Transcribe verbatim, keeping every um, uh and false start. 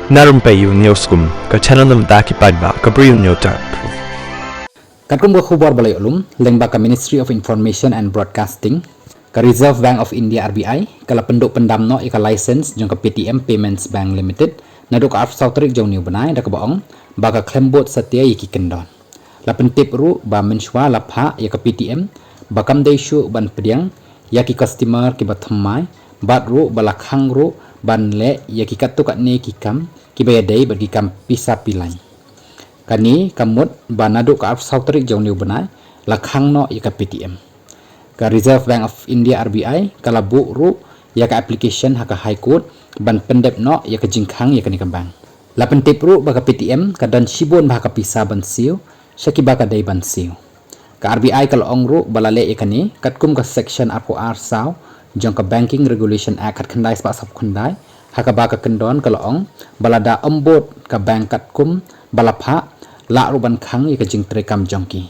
Na Rympei U News Kum, ka channel na bynta ki paidbah ka Bri U News Tap. Katkum ka khubor ba la ïoh lum, lyngba ka Ministry of Information and Broadcasting, ka Reserve Bank of India R B I ka la pynduh pyndam noh ïa ka license jong ka Paytm Payments Bank Limited naduh ka arphew saw tarik jong une u bnai da kaba ong ba ka khlem bud satia ïa ki kyndon. La pyntip ruh ba mynshuwa la phah ïa ka Paytm ba kam dei shuh ban pdiang ïa ki customer kiba thymmai, bad ruh ba la khang ruh ban leh ïa ki katto katne ki kam kiba ïadei bad ki kam pisa pilain. Kane ka mut ba naduh ka arphew saw tarik jong une u bnai la khang noh ïa ka Paytm. Ka Reserve Bank of India R B I ka la buh ruh ïa ka application ha ka High Court ban pyndep noh ïa ka jingkhang ïa kane ka bank. La pyntip ruh ba ka Paytm ka don shibun bha ka pisa ban siew sha kiba ka dei ban siew. Ka R B I ka la ong ruh ba la leh ïa kane katkum ka section arphew ar saw jong ka Banking Regulation Act khatkhyndai spah sawphew khyndai, ha kaba ka kyndon ka la ong ba lada ym bud ka bank katkum ba la phah, lah ruh ban khang ïa ka jingtrei kam jong ki.